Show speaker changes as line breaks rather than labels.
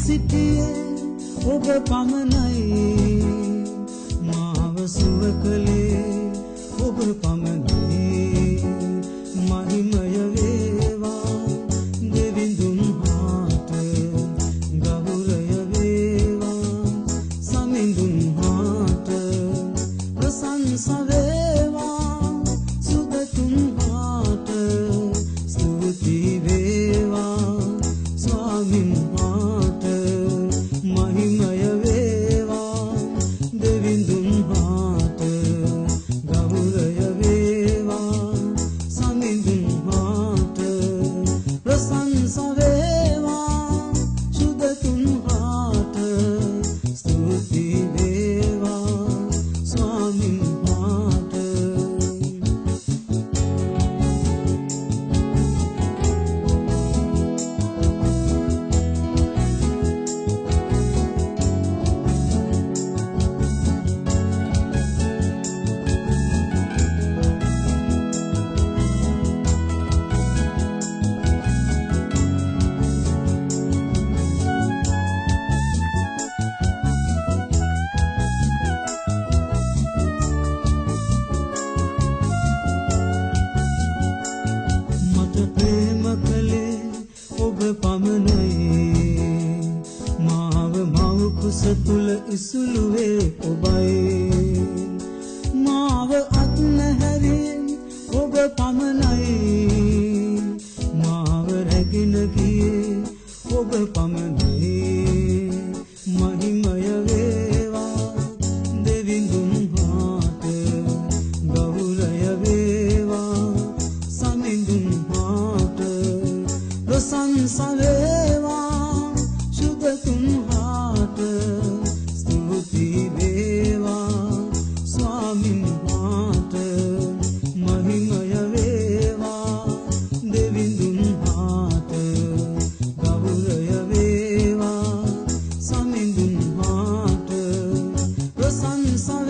සිටියේ ඔබ පමණයි මාව සුව කළේ ඔබ පමණයි මහිමය වේවා දෙවිඳුන් හාට ගෞරවය වේවා සමිඳුන් හාට ප්‍රශංසා වේවා සුදතුන් හාට ස්තුති වේවා ස්වාමින් හාට මහිමය වේවා දෙවිඳුන් හාට ගෞරවය වේවා සමිඳුන් හාට ප්‍රශංසා වේවා සුදතුන් හාට ස්තුති වේවා ස්වාමින් හාට. මට ප්‍රේම කළේ ඔබ පමණයි මාව මව් කුස තුල ඉසුළුවේ ඔබයි මාව අත්නැහැරියේ ඔබ පමණයි මාව රැගෙන ගියේ ඔබ පමණයි මහිමය වේවා දෙවිඳුන් හාට ගෞරවය වේවා සමිඳුන් හාට ප්‍රශංසා වේවා සුදතුන් හාට ස්තුති වේවා ස්වාමින් හාට මහිමය වේවා දෙවිඳුන් හාට ගෞරවය වේවා සමිඳුන් හාට ප්‍රශංසා